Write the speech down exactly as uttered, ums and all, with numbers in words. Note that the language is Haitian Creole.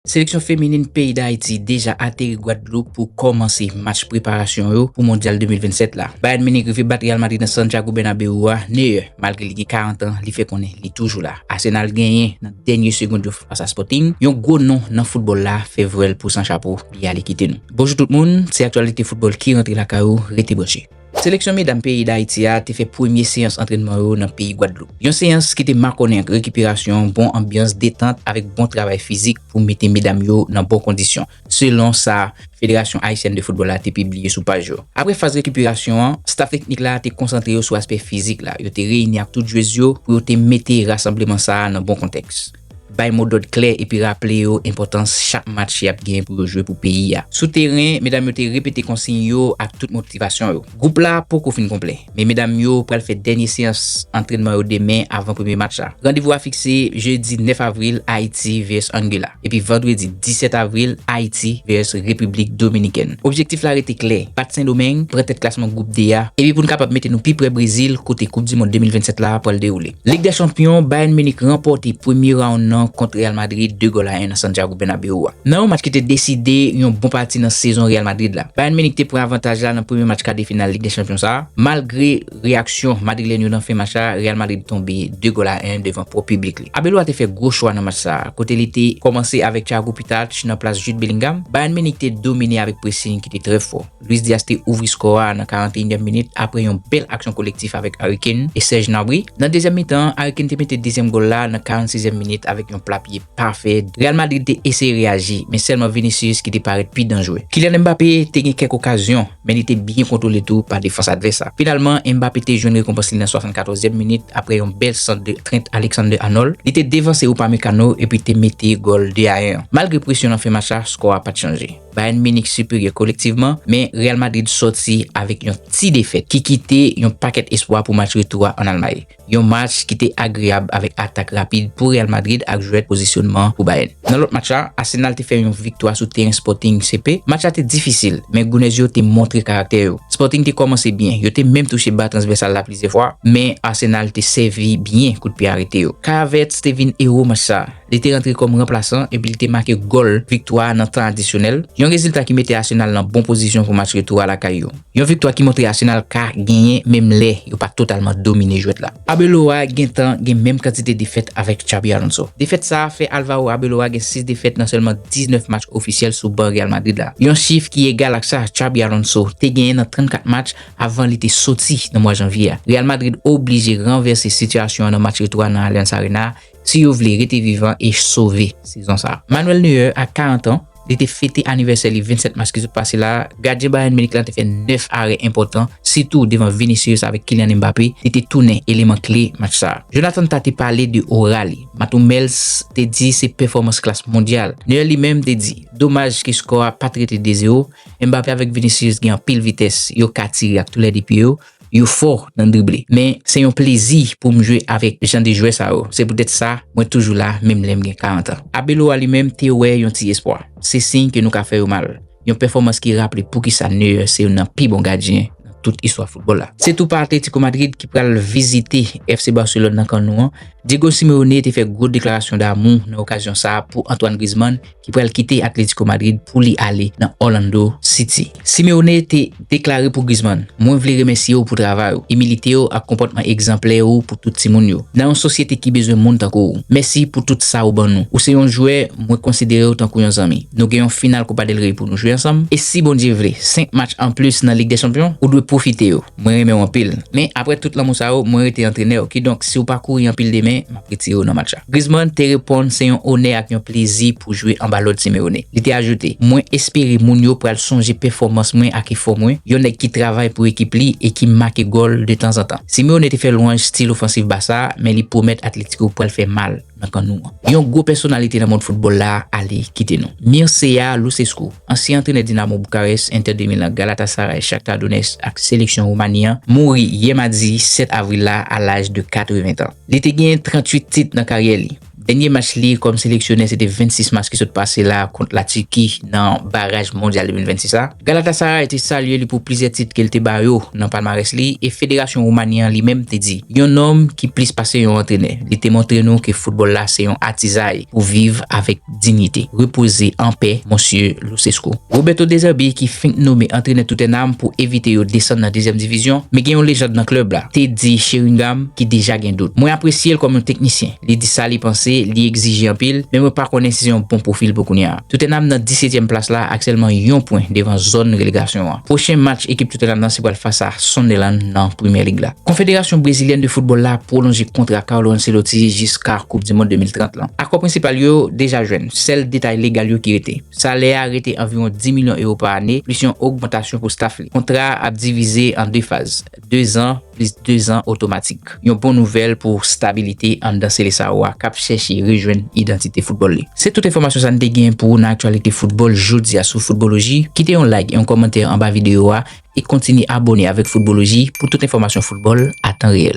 Seleksyon feminin peyi Dayiti deja ateri Gwadloup pou kòmanse match preparasyon yo pou Mondyal de mil vennsèt la. Bayern Munich rive bat Real Madrid nan Santiago Bernabéu a neyè, malgre li gen karant an, li fè konnen li toujou la. Arsenal genyen nan dènye segond yo fas a Sporting. Yon gwo non nan foutbòl la fè vwèl pou san chapo, li ale kite nou. Bonjou tout moun, se aktyalite foutbòl ki rantre lakay ou, rete branche. Seleksyon medam peyi Dayiti a te fè premye seyans antrènman yo nan peyi Gwadloup. Yon seyans ki te makònen ak rekiperasyon, bon anbyans, detant avèk bon travay fizik pou mete medam yo nan bon kondisyon, selon sa Federasyon Ayisyèn de Foutbòl la te pibliye sou paj yo. Apre faz rekiperasyon an, staf teknik la te konsantre yo sou aspè fizik la. Yo te reyini ak tout jwez yo pou yo te mete rasanbleman sa a nan bon kontèks, bay modòd klè epi raple yo enpòtans chak match y ap genyen pou yo jwe pou peyi a. Sou teren, medam yo te repete konsiy yo ak tout motivasyon yo. Gwoup la poko fin konplè, men medam yo pral fè dènye seyans antrènman yo demen avan premye match la. Randevou a fikse jedi nèf avril, Ayiti vs Angola, epi vandredi disèt avril, Ayiti vs Repiblik Dominikèn. Objektif la rete klè, bat Sendomeng, pran tèt klasman gwoup D a, epi pou n kapab mete nou pi pre Brezil, kote Koup di Mond de mil vennsèt la pral dewoule. Lig dè Chanpyon, Bayern Munich ranpòte premye round nan kont Real Madrid de gòl a en nan Santiago Bernabéu a. Nan yon match ki te deside yon bon pati nan sezon Real Madrid la, Bayern Munich te pran avantaj la nan premye match ka de final Lig dè Chanpyon sa a. Malgre reyaksyon madrilèn yo nan fen match la, Real Madrid tonbe de gòl a en devan pwòp piblik li. Arbeloa te fè gwo chwa nan match sa a, kote li te kòmanse avèk Thiago Pitach nan plas Jude Bellingham. Bayern Munich te domine avèk pressing ki te trè fò. Luis Diaz te ouvri skò a nan karanneyèm minit apre yon bèl aksyon kolektif avèk Harry Kane e Serge Gnabry. Nan dezyèm mitan, Harry Kane te mete dezyèm gòl la nan karannsizèm minit avèk yon pla pye pafè. Real Madrid te eseye reyaji, men sèlman Vinicius ki te parèt pi danjre. Kylian Mbappé te gen kèk okazyon, men li te byen kontwole tou pa defans advès la. Finalman, Mbappé te jwenn rekonpans li nan swasannkatòzèm minit apre yon bèl sant de Trent Alexander-Arnold. Li te devanse Upamecano epi te mete gòl de a en an. Malgre presyon nan fen match la, skò a pa t chanje. Bayern Munich siperyè kolektivman, men Real Madrid sòti avèk yon ti defèt ki kite yon pakèt espwa pou match retou a ann Almay. Yon match ki te agreyab avèk atak rapid pou Real Madrid ak jwèt pozisyonman pou Bayern. Nan lòt match la, Arsenal te fè yon viktwa sou teren Sporting C P. Match la te difisil, men Gunners yo te montre karaktè yo. Sporting te kòmanse byen, yo te menm touche ba transvèsal la plizyè fwa, men Arsenal te sèvi byen kout pye arete yo. Kai Havertz te vin ewo match sa a. Li te rantre kòm ranplasan epi li te make gòl viktwa a nan tan adisyonèl, yon rezilta ki mete Arsenal nan bon pozisyon pou match retou a lakay yo. Yon viktwa ki montre Arsenal ka genyen menm lè yo pa totalman domine jwèt la. Arbeloa gentan gen menm kantite defèt avèk Xabi Alonso. Defèt sa a fè Alvaro Arbeloa gen sis defèt nan sèlman diznèf match ofisyèl sou ban Real Madrid la. Yon chif ki egal ak sa Xabi Alonso te genyen nan trannkat match avan li te soti nan mwa janvye a. Real Madrid oblije ranvèse sitiyasyon an nan match retou a nan Allianz Arena si yo vle rete vivan e sove sezon sa a. Manuel Neuer, a karant an, li te fete anivèsè li vennsèt mas ki sot pase la. Gadyen Bayern Munich la te fè nèf arè enpòtan, sitou devan Vinicius avèk Kylian Mbappé. Li te tounen eleman kle match sa a. Jonathan Tah te pale de ora li. Mats Hummels te di se pèfòmans klas mondyal. Neuer li menm te di, domaj ke skò a pa t rete de zewo. Mbappé avèk Vinicius gen anpil vitès, yo ka tire ak toulède pye yo, yo fò nan drible. Men se yon plezi pou m jwe avèk jan de jwè sa yo. Se poutèt sa, mwen toujou la, menm lè m gen karant an. Arbeloa li menm te wè yon ti espwa. Se siy ke nou ka fè yo mal. Yon pèfòmans ki raple poukisa Neuer se youn nan pi bon gadyen nan tout istwa foutbòl la. Se tou pa Atlético Madrid ki pral vizite F C Barcelone nan kan nou an. Diego Simeone te fè gwo deklarasyon damou nan okazyon sa a pou Antoine Griezmann, ki pral kite Atlético Madrid pou li ale nan Orlando City. Simeone te deklare pou Griezmann, mwen vle remèsye w pou travay ou, imilite w ak konpòtman egzanplè ou pou tout timoun yo, nan yon sosyete ki bezwen moun tankou w. Mèsi pou tout sa ou ban nou. Ou se yon jwè, mwen konsidere w tankou yon zanmi. Nou gen yon final Copa del Rey pou nou jwe ansanm. E si Bondye vle, senk match anplis nan Lig dè Chanpyon, ou dwe pwofite yo. Mwen renmen w anpil. Men apre tout lanmou sa yo, mwen rete antrenè w. Kidonk, si w pa kouri anpil demen, m ap retire w nan match la. Griezmann te reponn, se yon onè ak yon plezi pou jwe anba lòd Simeone. Li te ajoute, mwen espere moun yo pral sonje pèfòmans mwen ak efò mwen, yon nèg ki travay pou ekip li e ki make gòl de tanzantan. Simeone te fè lwanj stil ofansif Barça, men li pwomèt Atlético pral fè mal nan kan nou an. Yon gwo pèsonalite nan mond foutbòl la ale kite nou. Mircea Lucescu, ansyen antrenè Dinamo Bucarest, Inter de Milan, Galatasaray, Shakhtar Donetsk ak seleksyon Woumani an, mouri yè madi sèt avril la a laj de katreven tan. Li te genyen tranntuit tit nan karyè li. Dènye match li kòm seleksyonè se te vennsis mas ki sot pase la kont Latiki nan baraj mondyal de mil vennsis la. Galatasaray te salye li pou plizyè tit ke l te ba yo nan palmarès li, e Federasyon Woumani an li menm te di, yon nonm ki plis pase yon antrenè. Li te montre nou ke foutbòl la se yon atizay pou viv avèk diyite. Repoze anpè, Monsye Lucescu. Roberto De Zerbi, ki fenk nome antrenè Tottenham pou evite yo desann nan dezyèm divizyon, men gen yon lejand nan klèb la, te di Sheringham ki deja gen dout. Mwen apresye l kòm yon teknisyen. Li di sa li panse, li egzije anpil, men mwen pa konnen si se yon bon pwofil pou kounye a. Tottenham nan disetyèm plas la ak sèlman yon pwen devan zòn relegasyon an. Pwochen match ekip Tottenham nan se pral fas a Sunderland nan Premyè Lig la. Konfederasyon Brezilyèn de Foutbòl la pwolonje kontra Carlo Ancelotti jiska Koup di Mond de mil trant lan. Akò prensipal yo deja jwenn, sèl detay legal yo ki rete. Salè a rete anviwon dis milyon ewo pa ane, plis yon ogmantasyon pou staff li. Kontra a ap divize an de faz, de zan plis de zan otomatik. Yon bon nouvèl pou stabilite anndan Seleção a k ap chèche rejwenn idantite foutbòl li. Se tout enfòmasyon sa n te gen pou ou nan aktyalite foutbòl jodi a sou Foutbòloji. Kite yon like e yon kòmantè anba videyo a e kontinye abòne avèk Foutbòloji pou tout enfòmasyon foutbòl a tan reyèl.